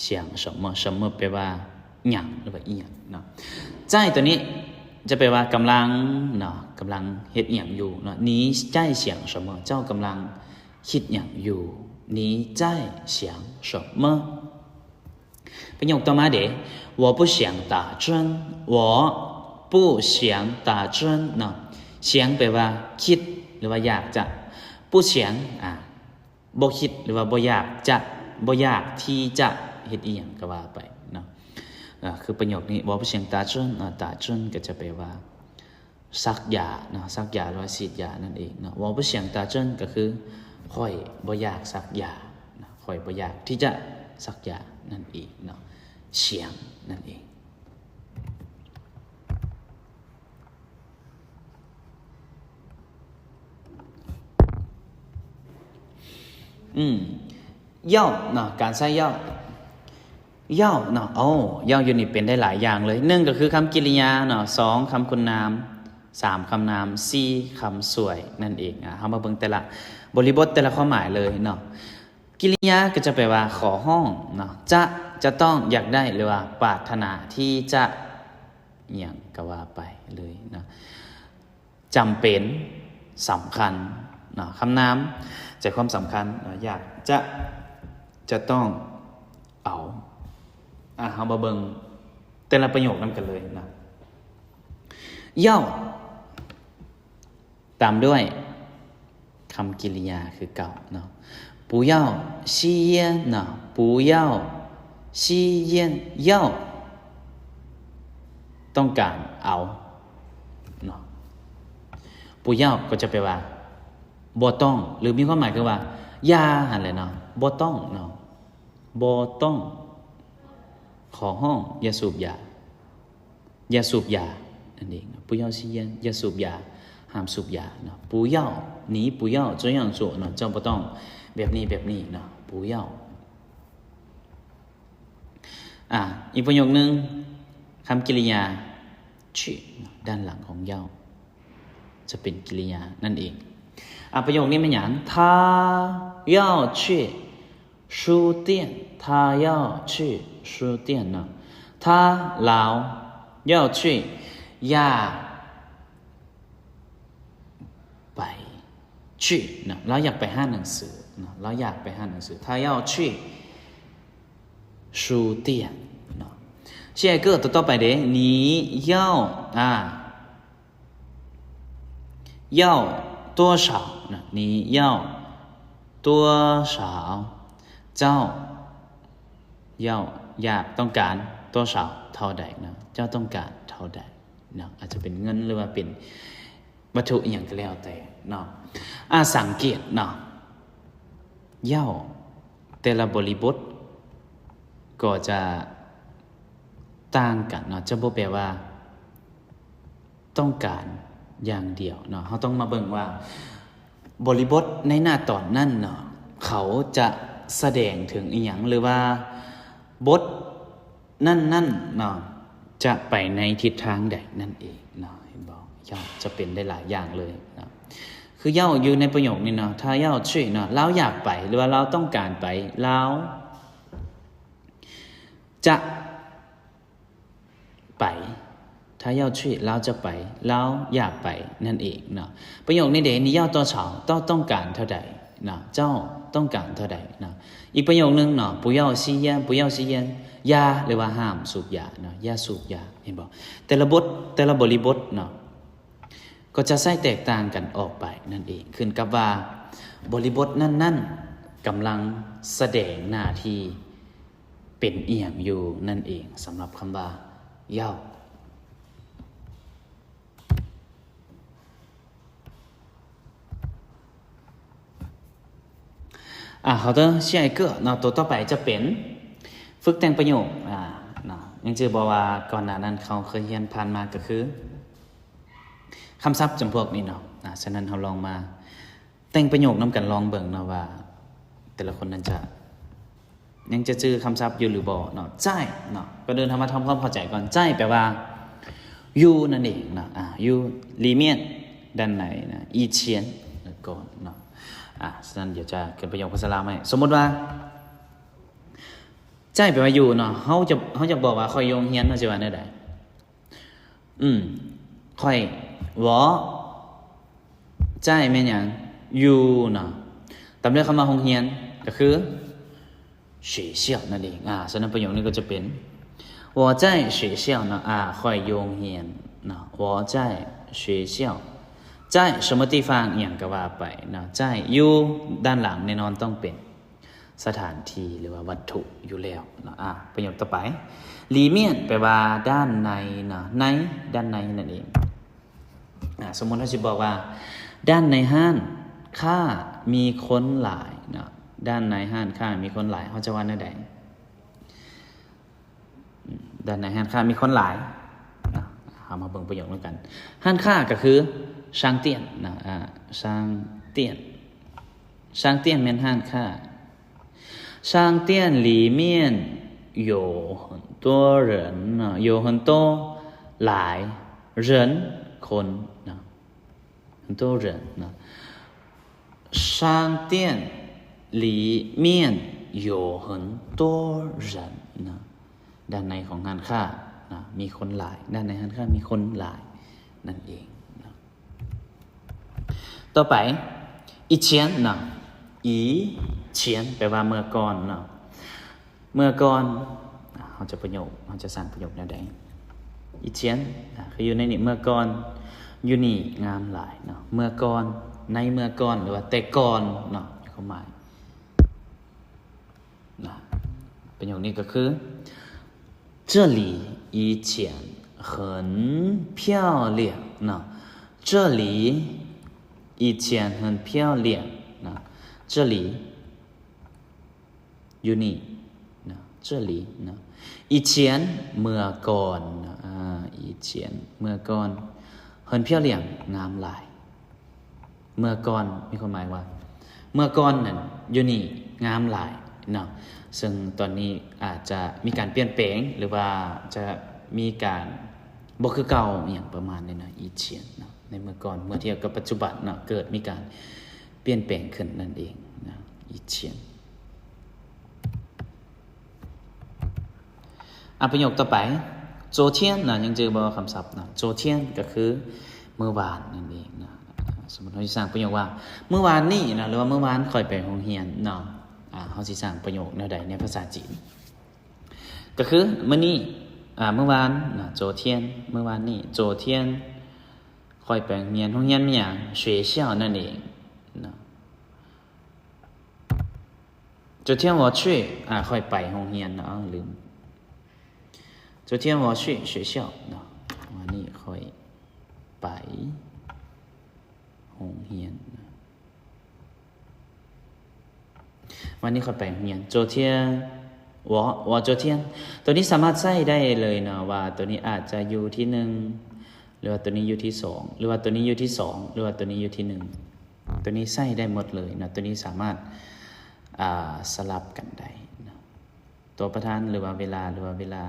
想什么 什么 ແປວ່າຫຍັງ ຫຼືວ່າອີ່ຫຍັງເນາະ. 在 ຕົວນີ້ຈະແປວ່າກຳລັງເນາະ ກຳລັງເຮັດອີ່ຫຍັງຢູ່ເນາະ. 你在想什么 ເຈົ້າກຳລັງຄິດຫຍັງຢູ່. 你在想什么 ປະໂຫຍກຕໍ່ມາເດ 我不想打针 我不想打针 ເນາະ. 想 ແປວ່າຄິດ ຫຼືວ່າຢາກຈະ 不想 ອາ ບໍ່ຄິດ ຫຼືວ່າບໍ່ຢາກຈະ ບໍ່ຢາກທີ່ຈະເຮັດອີ່ຫຍັງກໍວ່າໄປເນາະ. ອາ ຄືປະໂຫຍກນີ້ 我不想打针 ອາ 打针 ກໍຈະແປວ່າສັກຢາເນາະ ສັກຢາ ຫຼືວ່າສີດຢານັ້ນເອງເນາະ. 我不想打针 ກໍຄືຂ້ອຍບໍ່ຢາກສັກຢາເນາະ ຂ້ອຍບໍ່ຢາກທີ່ຈະສັກຢານັ້ນເອງເນາະ 想 ນັ້ນເອງ. ອືມ 要ເນາະ ການໃຊ້要 要ເນາະ ໂອ້ 要ຢູ່ນີ້ເປັນໄດ້ຫຼາຍຢ່າງເລີຍ. ໜຶ່ງກໍຄືຄຳກິລິຍາເນາະ ສອງຄຳຄຸນນາມ ສາມຄຳນາມ ສີ່ຄຳຊ່ວຍນັ້ນເອງ. ອາ ເຮົາມາເບິ່ງແຕ່ລະບໍລິບົດ ແຕ່ລະຄວາມໝາຍເລີຍເນາະ. ກິລິຍາກໍຈະແປວ່າຂໍຮ້ອງເນາະ ຈະ ຈະຕ້ອງ ຢາກໄດ້ ຫຼືວ່າປາດຖະໜາທີ່ຈະ ອີ່ຫຍັງກໍວ່າໄປເລີຍເນາະ. ຈຳເປັນ ສຳຄັນເນາະ ຄຳນາມໃຈຄວາມສຳຄັນເນາະ ຢາກຈະ ຈະຕ້ອງ ເອົາ. ອາ ເຮົາມາເບິ່ງແຕ່ລະປະໂຫຍກນຳກັນເລີຍເນາະ. 要 ຕາມດ້ວຍຄຳກິລິຍາຄືເກົ່າເນາະ 不要吸烟 ເນາະ 不要吸烟 要 ຕ້ອງການເອົາເນາະ. 不要 ກໍຈະແປວ່າບໍ່ຕ້ອງ ຫຼື ມີຄວາມໝາຍຄືວ່າຢ່າຫັ້ນແຫຼະເນາະ ບໍ່ຕ້ອງເນາະ ບໍ່ຕ້ອງ ຂໍຮ້ອງຢ່າສູບຢາ ຢ່າສູບຢານັ້ນເອງເນາະ 不要吸烟 ຢ່າສູບຢາ ຫ້າມສູບຢາເນາະ. 不要 你不要这样做 ເນາະ ເຈົ້າບໍ່ຕ້ອງແບບນີ້ແບບນີ້ເນາະ 不要. ອາ ອີກປະໂຫຍກໜຶ່ງ ຄຳກິລິຍາ 去 ເນາະ ດ້ານຫຼັງຂອງ要 ຈະເປັນກິລິຍານັ້ນເອງ. ອາ ປະໂຫຍກນີ້ແມ່ນຫຍັງ 他要去 书店 他要去书店 ເນາະ 他 ລາວ 要去 ຢາກໄປ 去 ເນາະ ລາວຢາກໄປຮ້ານໜັງສືເນາະ ລາວຢາກໄປຮ້ານໜັງສື 他要去书店 ເນາະ. 下一个 ຕໍ່ໆໄປເດ 你要 ອາ 要多少 ນະ 你要多少 ເຈົ້າ 要 ຢາກ ຕ້ອງການ 多少 ເທົ່າໃດເນາະ ເຈົ້າຕ້ອງການເທົ່າໃດເນາະ ອາດຈະເປັນເງິນ ຫຼືວ່າເປັນວັດຖຸອີ່ຫຍັງກໍແລ້ວແຕ່ເນາະ. ອາ ສັງເກດເນາະ 要 ແຕ່ລະບໍລິບົດກໍຈະຕ່າງກັນເນາະ ຈະບໍ່ແປວ່າ ຕ້ອງການຢ່າງດຽວເນາະ ເຮົາຕ້ອງມາເບິ່ງວ່າ ບໍລິບົດໃນໜ້າຕອນນັ້ນເນາະ ເຂົາຈະສະແດງເຖິງອີ່ຫຍັງ ຫຼືວ່າບົດນັ້ນໆເນາະ ຈະໄປໃນທິດທາງໃດນັ້ນເອງເນາະ ເຫັນບໍ່? ເຈົ້າ ຈະເປັນໄດ້ຫຼາຍຢ່າງເລີຍເນາະ ຄື要 ຢູ່ໃນປະໂຫຍກນີ້ເນາະ 他要去 ເນາະ ລາວຢາກໄປ ຫຼືວ່າລາວຕ້ອງການໄປ ລາວຈະ ໄປ 他要去 ລາວຈະໄປ ລາວຢາກໄປນັ້ນເອງເນາະ. ປະໂຫຍກນີ້ເດ 你要多少 ເຈົ້າຕ້ອງການເທົ່າໃດເນາະ ເຈົ້າຕ້ອງການເທົ່າໃດເນາະ. ອີກປະໂຫຍກໜຶ່ງເນາະ 不要吸烟 不要吸烟 ຢ່າ ຫຼືວ່າຫ້າມສູບຢາເນາະ ຢ່າສູບຢາ ເຫັນບໍ່? ແຕ່ລະບົດ ແຕ່ລະບໍລິບົດເນາະ ກໍຈະໃຊ້ແຕກຕ່າງກັນອອກໄປນັ້ນເອງ ຂຶ້ນກັບວ່າບໍລິບົດນັ້ນໆກຳລັງສະແດງໜ້າທີ່ ເປັນອີ່ຫຍັງຢູ່ນັ້ນເອງ ສຳລັບຄຳວ່າ 要. ອ ອາ 好的 下一个ເນາະ ໂຕຕໍ່ໄປຈະເປັນຝຶກແຕ່ງປະໂຫຍກ ອາ ເນາະ ຍັງຈື່ບໍ່ວ່າກ່ອນໜ້ານັ້ນເຮົາເຄີຍຮຽນຜ່ານມາກໍຄືຄຳສັບຈຳພວກນີ້ເນາະ ອາ ສະນັ້ນເຮົາລອງມາແຕ່ງປະໂຫຍກນຳກັນລອງເບິ່ງເນາະວ່າ ແຕ່ລະຄົນນັ້ນຈະ ຍັງຈະຈື່ຄຳສັບຢູ່ຫຼືບໍ່ເນາະ 在 ເນາະ ກ່ອນອື່ນເຮົາມາທຳຄວາມເຂົ້າໃຈກ່ອນ 在 ແປວ່າຢູ່ນັ້ນເອງເນາະ ອາ ຢູ່ 里面 ດ້ານໃນນະ 以前 ເມື່ອກ່ອນເນາະ ອາ ສະນັ້ນດຽວຈະຂຶ້ນປະໂຫຍກພາສາລາວໃຫ້ ສົມມຸດວ່າ 在 ແປວ່າຢູ່ເນາະ ເຮົາຈະ ເຮົາຢາກບອກວ່າຂ້ອຍຢູ່ໂຮງຮຽນ ເຮົາຊິວ່າແນວໃດ? ອືມ ຂ້ອຍ 我 在 ແມ່ນຫຍັງ? ຢູ່ເນາະ ຕາມດ້ວຍຄຳວ່າໂຮງຮຽນ ກໍຄື 学校 ນັ້ນເອງ ອາ ສະນັ້ນປະໂຫຍກນີ້ກໍຈະເປັນ 我在学校 ເນາະ ອາ ຂ້ອຍຢູ່ໂຮງຮຽນເນາະ 我在学校 在什么地方 ອີ່ຫຍັງກໍວ່າໄປເນາະ 在 ຢູ່ດ້ານຫຼັງແນ່ນອນຕ້ອງເປັນ ສະຖານທີ່ ຫຼືວ່າວັດຖຸຢູ່ແລ້ວເນາະ ອາ ປະໂຫຍກຕໍ່ໄປ 里面 ແປວ່າດ້ານໃນເນາະ ໃນ ດ້ານໃນນັ້ນເອງ ອາ ສົມມຸດເຮົາຊິບອກວ່າ ด้ານໃນຮ້ານຄ້າມີຄົນຫຼາຍເນາະ ດ້ານໃນຮ້ານຄ້າມີຄົນຫຼາຍ ເຮົາຈະວ່າແນວໃດ? ອືມ ດ້ານໃນຮ້ານຄ້າມີຄົນຫຼາຍເນາະ ເຮົາມາເບິ່ງປະໂຫຍກນຳກັນ ຮ້ານຄ້າກໍຄື 商店 ເນາະ ອາ 商店 商店 ແມ່ນຮ້ານຄ້າ 商店里面有很多人 ເນາະ 有很多 ຫຼາຍ 人 ຄົນເນາະ 很多人 ເນາະ 商店里面有很多人 ເນາະ ດ້ານໃນຂອງຮ້ານຄ້າເນາະ ມີຄົນຫຼາຍ ດ້ານໃນຮ້ານຄ້າມີຄົນຫຼາຍນັ້ນເອງເນາະ ຕໍ່ໄປ 以前 ເນາະ 以前 ແປວ່າເມື່ອກ່ອນເນາະ ເມື່ອກ່ອນ ເຮົາຈະປະໂຫຍກ ເຮົາຈະສ້າງປະໂຫຍກແນວໃດ? 以前 ອາ ຄືຢູ່ໃນນີ້ ເມື່ອກ່ອນ ຢູ່ນີ້ງາມຫຼາຍເນາະ ເມື່ອກ່ອນ ໃນເມື່ອກ່ອນ ຫຼືວ່າແຕ່ກ່ອນເນາະ ມີຄວາມໝາຍ ນະ ປະໂຫຍກນີ້ກໍຄື 这里以前很漂亮 ເນາະ 这里以前很漂亮 ນະ 这里 ຢູ່ນີ້ນະ 这里 ນະ 以前 ເມື່ອກ່ອນນະ ອາ 以前 ເມື່ອກ່ອນ 很漂亮 ງາມຫຼາຍ ເມື່ອກ່ອນ ມີຄວາມໝາຍວ່າ ເມື່ອກ່ອນນັ້ນ ຢູ່ນີ້ງາມຫຼາຍເນາະ ເຊິ່ງຕອນນີ້ອາດຈະມີການປ່ຽນແປງ ຫຼືວ່າຈະມີການບໍ່ຄືເກົ່າ ອີ່ຫຍັງປະມານນີ້ນະ 以前 ເນາະ ໃນເມື່ອກ່ອນ ເມື່ອທຽບກັບປັດຈຸບັນເນາະ ເກີດມີການປ່ຽນແປງຂຶ້ນນັ້ນເອງນະ 以前 ອາ ປະໂຫຍກຕໍ່ໄປ 昨天 ນະ ຍັງຈື່ບໍ່ຄຳສັບນະ 昨天 ກໍຄື ມື້ວານນັ້ນເອງນະ ສົມມຸດເຮົາຊິສ້າງປະໂຫຍກວ່າ ມື້ວານນີ້ນະ ຫຼືວ່າມື້ວານຂ້ອຍໄປໂຮງຮຽນເນາະ ອາ ເຮົາຊິສ້າງປະໂຫຍກແນວໃດໃນພາສາຈີນ ກໍຄືມື້ນີ້ ອາ ມື້ວານນະ 昨天 ມື້ວານນີ້ 昨天 ຂ້ອຍໄປໂຮງຮຽນ ໂຮງຮຽນມີຫຍັງ 学校 ນັ້ນເອງເນາະ 昨天我去 ອາ ຂ້ອຍໄປໂຮງຮຽນເນາະ ລືມ 昨天我去学校 ເນາະ ວານນີ້ຂ້ອຍໄປໂຮງຮຽນ ວານນີ້ຂ້ອຍໄປໂຮງຮຽນ 昨天我我昨天 ໂຕນີ້ສາມາດໃຊ້ໄດ້ເລີຍເນາະ ວ່າໂຕນີ້ອາດຈະຢູ່ທີໜຶ່ງ ຫຼືວ່າໂຕນີ້ຢູ່ທີສອງ ຫຼືວ່າໂຕນີ້ຢູ່ທີສອງ ຫຼືວ່າໂຕນີ້ຢູ່ທີໜຶ່ງ ໂຕນີ້ໃຊ້ໄດ້ໝົດເລີຍເນາະ ໂຕນີ້ສາມາດ ອາ ສະຫຼັບກັນໄດ້ເນາະ ຕົວປະທານ ຫຼືວ່າເວລາ ຫຼືວ່າເວລາ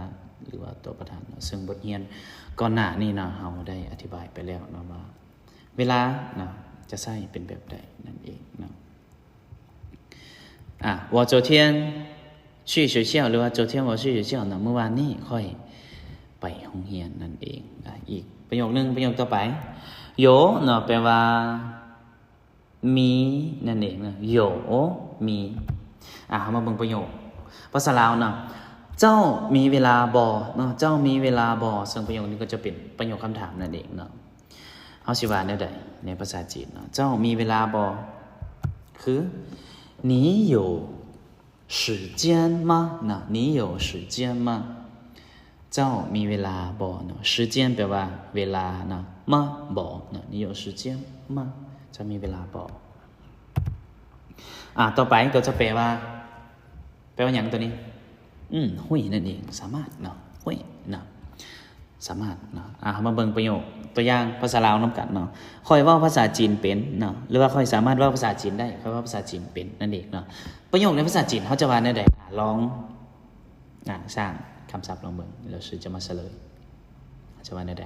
ຫຼືວ່າຕົວປະທານເນາະ ເຊິ່ງບົດຮຽນກ່ອນໜ້ານີ້ເນາະ ເຮົາໄດ້ອະທິບາຍໄປແລ້ວເນາະວ່າ ເວລາເນາະ ຈະໃຊ້ເປັນແບບໃດນັ້ນເອງເນາະ ອາ 我昨天去学校 ຫຼືວ່າ昨天我去学校ເນາະ ມື້ວານນີ້ຂ້ອຍໄປໂຮງຮຽນນັ້ນເອງ ອາ ອີກປະໂຫຍກໜຶ່ງ ປະໂຫຍກຕໍ່ໄປ 有 ເນາະ ແປວ່າ ມີນັ້ນເອງເນາະ 有 ມີ ອາ ເຮົາມາເບິ່ງປະໂຫຍກພາສາລາວເນາະ ເຈົ້າມີເວລາບໍ່ເນາະ ເຈົ້າມີເວລາບໍ່ ເຊິ່ງປະໂຫຍກນີ້ກໍຈະເປັນປະໂຫຍກຄຳຖາມນັ້ນເອງເນາະ ເຮົາຊິວ່າແນວໃດໃນພາສາຈີນເນາະ ເຈົ້າມີເວລາບໍ່ ຄື 你有时间吗 ນະ 你有时间吗 ເຈົ້າມີເວລາບໍ່ເນາະ 时间 ແປວ່າເວລາເນາະ 吗 ບໍ່ເນາະ 你有时间吗 ເຈົ້າມີເວລາບໍ່ ອ່າ ຕໍ່ໄປກໍຈະແປວ່າ ແປວ່າຫຍັງຕົວນີ້? ອືມ 会 ນັ້ນເອງ ສາມາດເນາະ 会 ເນາະ ສາມາດເນາະ. ອ່າ ເຮົາມາເບິ່ງປະໂຫຍກຕົວຢ່າງພາສາລາວນຳກັນເນາະ. ຂ້ອຍເວົ້າພາສາຈີນເປັນເນາະ ຫຼືວ່າຂ້ອຍສາມາດເວົ້າພາສາຈີນໄດ້. ຂ້ອຍເວົ້າພາສາຈີນເປັນ ນັ້ນເອງເນາະ. ປະໂຫຍກໃນພາສາຈີນເຮົາຈະວ່າແນວໃດ? ອ່າ ລອງ ອ່າ ສ້າງຄຳສັບລອງເບິ່ງ ແລ້ວຊື່ຈະມາສະເຫຼີຍ ຈະວ່າແນວໃດ?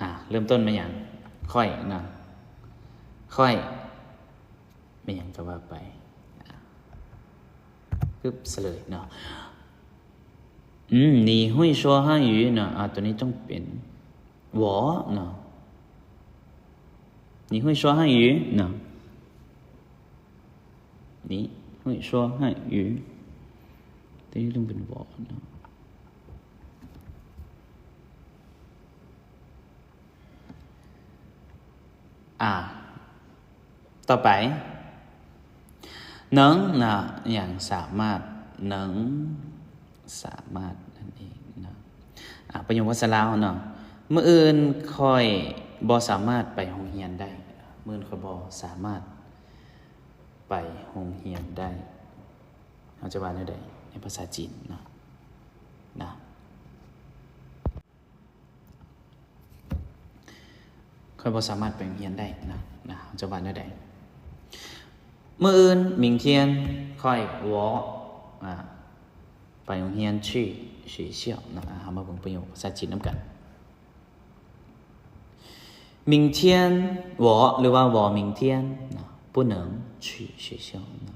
ອ່າ ເລີ່ມຕົ້ນມາຫຍັງ? ຂ້ອຍເນາະ ຂ້ອຍ ແມ່ນຫຍັງກໍວ່າໄປ ອ່າ ປຶບ ສະເຫຼີຍເນາະ. ອືມ 你会说汉语 ເນາະ. ອ່າ ຕົວນີ້ຕ້ອງເປັນ 我 ເນາະ. 你会说汉语 ເນາະ. 你会说汉语 ຕົວນີ້ຕ້ອງເປັນ 我 ເນາະ. ອ່າ ຕໍ່ໄປ 能 ນະ ຫຍັງ ສາມາດ 能 ສາມາດ ນັ້ນເອງເນາະ. ອ່າ ປະໂຫຍກພາສາລາວເນາະ ມື້ອື່ນຂ້ອຍບໍ່ສາມາດໄປໂຮງຮຽນໄດ້. ມື້ອື່ນຂ້ອຍບໍ່ສາມາດໄປໂຮງຮຽນໄດ້ ເຮົາຈະວ່າແນວໃດໃນພາສາຈີນເນາະ ນະ? ຂ້ອຍບໍ່ສາມາດໄປໂຮງຮຽນໄດ້ນະ ນະ ເຮົາຈະວ່າແນວໃດ? ມື້ອື່ນ 明天 ຂ້ອຍ 我 ອ່າ ໄປໂຮງຮຽນ 去学校 ນະ. ອ່າ ເຮົາມາເບິ່ງປະໂຫຍກພາສາຈີນນຳກັນ. 明天我 ຫຼືວ່າ 我明天 ນະ 不能去学校 ນະ.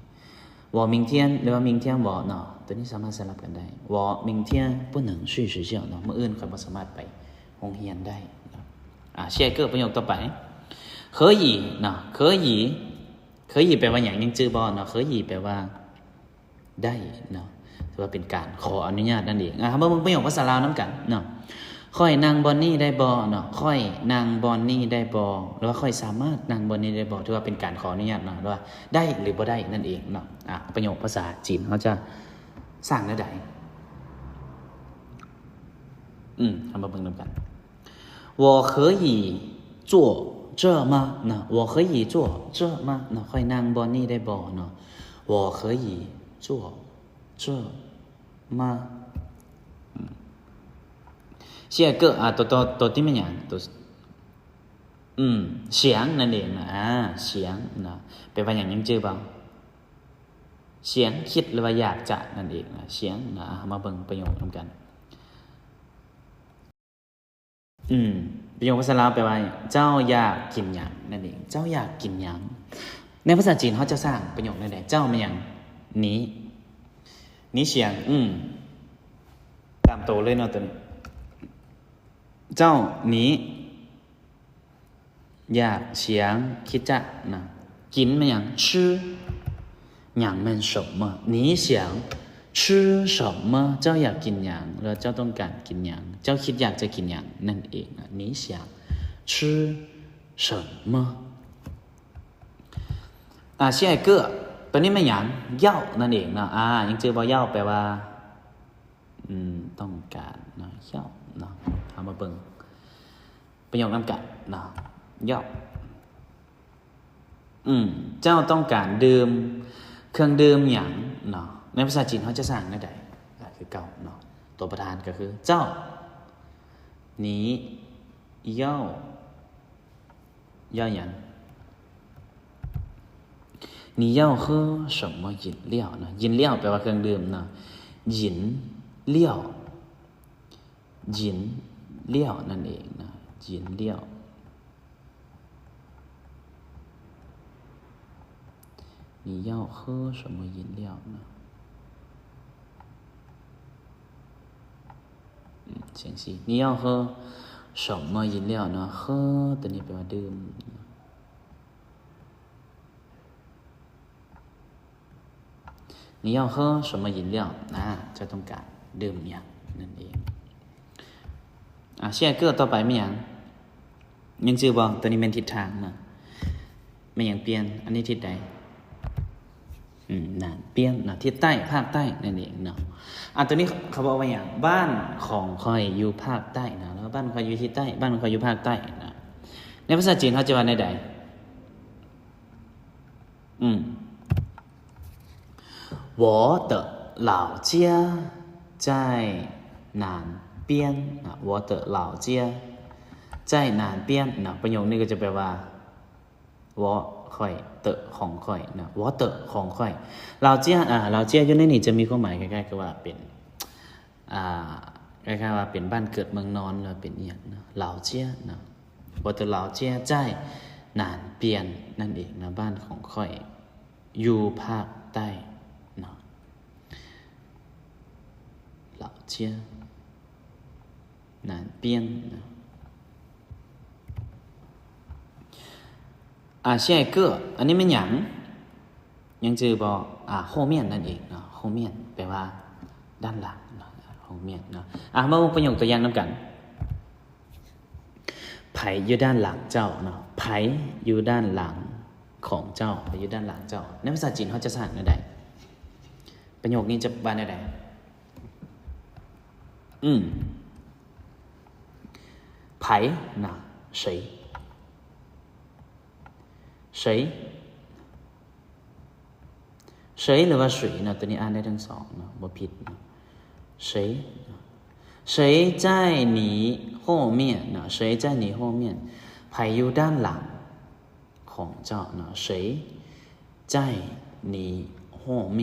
我明天 ຫຼືວ່າ 明天我 ເນາະ ຕົວນີ້ສາມາດສະຫຼັບກັນໄດ້. 我明天不能去学校 ເນາະ ມື້ອື່ນຂ້ອຍບໍ່ສາມາດໄປໂຮງຮຽນໄດ້ເນາະ. ອ່າ 下一个 ປະໂຫຍກຕໍ່ໄປ 可以 ເນາະ 可以 可以 ແປວ່າຫຍັງ ຍັງຈື່ບໍ່ເນາະ? 可以 ແປວ່າໄດ້ເນາະ ຖືວ່າເປັນການຂໍອະນຸຍາດນັ້ນເອງ. ອ່າ ເຮົາມາເບິ່ງປະໂຫຍກພາສາລາວນຳກັນເນາະ. ຂ້ອຍນັ່ງບ່ອນນີ້ໄດ້ບໍ່ເນາະ? ຂ້ອຍນັ່ງບ່ອນນີ້ໄດ້ບໍ່? ຫຼືວ່າຂ້ອຍສາມາດນັ່ງບ່ອນນີ້ໄດ້ບໍ່? ຖືວ່າເປັນການຂໍອະນຸຍາດເນາະ ຫຼືວ່າໄດ້ ຫຼື ບໍ່ໄດ້ນັ້ນເອງເນາະ. ອ່າ ປະໂຫຍກພາສາຈີນເຮົາຈະສ້າງແນວໃດ? ອືມ ເຮົາມາເບິ່ງນຳກັນ. 我可以坐这吗 ນະ 我可以坐这吗 ນະ ຂ້ອຍນັ່ງບ່ອນນີ້ໄດ້ບໍ່ເນາະ? 我可以坐这吗 下一个 ອ່າ ຕົວ ຕົວ ຕົວທີ່ແມ່ນຫຍັງ? ຕົວ ອືມ 想 ນັ້ນເອງນະ. ອ່າ 想 ນະ ແປວ່າຫຍັງ ຍັງຈື່ບໍ່? 想 ຄິດ ຫຼືວ່າຢາກຈະ ນັ້ນເອງນະ. 想 ນະ ເຮົາມາເບິ່ງປະໂຫຍກນຳກັນ. ອືມ ປະໂຫຍກພາສາລາວແປວ່າ ເຈົ້າຢາກກິນຫຍັງ ນັ້ນເອງ. ເຈົ້າຢາກກິນຫຍັງ? ໃນພາສາຈີນເຮົາຈະສ້າງປະໂຫຍກແນວໃດ? ເຈົ້າແມ່ນຫຍັງ? 你 你想 ອືມ ຕາມໂຕເລີຍເນາະ ໂຕນີ້. ເຈົ້າ 你 ຢາກ 想 ຄິດຈະນະ. ກິນແມ່ນຫຍັງ? 吃 ຫຍັງແມ່ນ 什么 你想吃什么 ເຈົ້າຢາກກິນຫຍັງ ຫຼືວ່າເຈົ້າຕ້ອງການກິນຫຍັງ ເຈົ້າຄິດຢາກຈະກິນຫຍັງນັ້ນເອງນະ. 你想吃什么 ອ່າ 下一个 ຕົວນີ້ແມ່ນຫຍັງ? 要 ນັ້ນເອງເນາະ. ອ່າ ຍັງຈື່ບໍ່? 要 ແປວ່າ ອືມ ຕ້ອງການເນາະ 要 ເນາະ. ເຮົາມາເບິ່ງ ປະໂຫຍກນຳກັນເນາະ 要 ອືມ ເຈົ້າຕ້ອງການດື່ມເຄື່ອງດື່ມຫຍັງເນາະ? ໃນພາສາຈີນເຮົາຈະສ້າງແນວໃດ? ກໍຄືເກົ່າເນາະ ຕົວປະທານກໍຄື ເຈົ້າ 你要 要ຫຍັງ? 你要喝什么饮料 ເນາະ 饮料 ແປວ່າເຄື່ອງດື່ມເນາະ 饮料 饮料 ນັ້ນເອງເນາະ 饮料 你要喝什么饮料呢 你要喝什么饮料呢 喝 ຕົວນີ້ແປວ່າດື່ມ 你要喝什么饮料 ອ່າ ເຈົ້າຕ້ອງການດື່ມຫຍັງນັ້ນເອງ. ອ່າ 下一个 ຕໍ່ໄປແມ່ນຫຍັງ? ຍັງຈື່ບໍ່? ຕົວນີ້ແມ່ນທິດທາງເນາະ ແມ່ນຫຍັງປ່ຽນ? ອັນນີ້ທິດໃດ? ອືມ ນະ ປ່ຽນເນາະ ທິດໃຕ້ ພາກໃຕ້ນັ້ນເອງເນາະ. ອ່າ ຕົວນີ້ເຂົາບອກວ່າຫຍັງ? ບ້ານຂອງຂ້ອຍຢູ່ພາກໃຕ້ນະ ແລ້ວບ້ານຂ້ອຍຢູ່ທິດໃຕ້ ບ້ານຂອງຂ້ອຍຢູ່ພາກໃຕ້ນະ. ໃນພາສາຈີນເຮົາຈະວ່າແນວໃດ?嗯，我的老家在南边啊，我的老家在南边นะ ประโยคนี้ก็จะแปลว่า 我 ข้อย 的 ของข้อยนะ 我的 ของข้อย 老家 อ่า 老家 อยู่ในนี้จะมีความหมายคล้ายๆ กับว่าเป็น อ่า คล้ายๆ ว่าเป็นบ้านเกิดเมืองนอน หรือเป็นอีหยังนะ 老家นะ 我的老家在南边นั่นเองนะ บ้านของข้อยอยู่ภาคใต้เนาะ 老家南边นะ อ่า 下一个 อันนี้แม่นหยัง ยังจื่อบ่ อ่า 后面นั่นเองเนาะ 后面 แปลว่าด้านหลังเนาะ 后面เนาะ อ่ะ มาเบิ่งประโยคตัวอย่างนำกัน ໃຜຢູ່ດ້ານຫຼັງເຈົ້າເນາະ ໃຜຢູ່ດ້ານຫຼັງຂອງເຈົ້າ ໃຜຢູ່ດ້ານຫຼັງເຈົ້າ ໃນພາສາຈີນເຮົາຈະໃຊ້ແນວໃດ ປະໂຫຍກນີ້ຈະວ່າແນວໃດ ອືມ ໃຜນະ 谁 谁 谁 ຫຼືວ່າ 谁 ເນາະ ໂຕນີ້ອ່ານໄດ້ທັງສອງເນາະ ບໍ່ຜິດເນາະ 谁 谁在你后面 ເນາະ 谁在你后面 ໃຜຢູ່ດ້ານຫຼັງຂອງເຈົ້າເນາະ 谁在你后面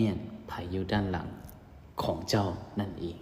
ໃຜຢູ່ດ້ານຫຼັງຂອງເຈົ້ານັ້ນເອງ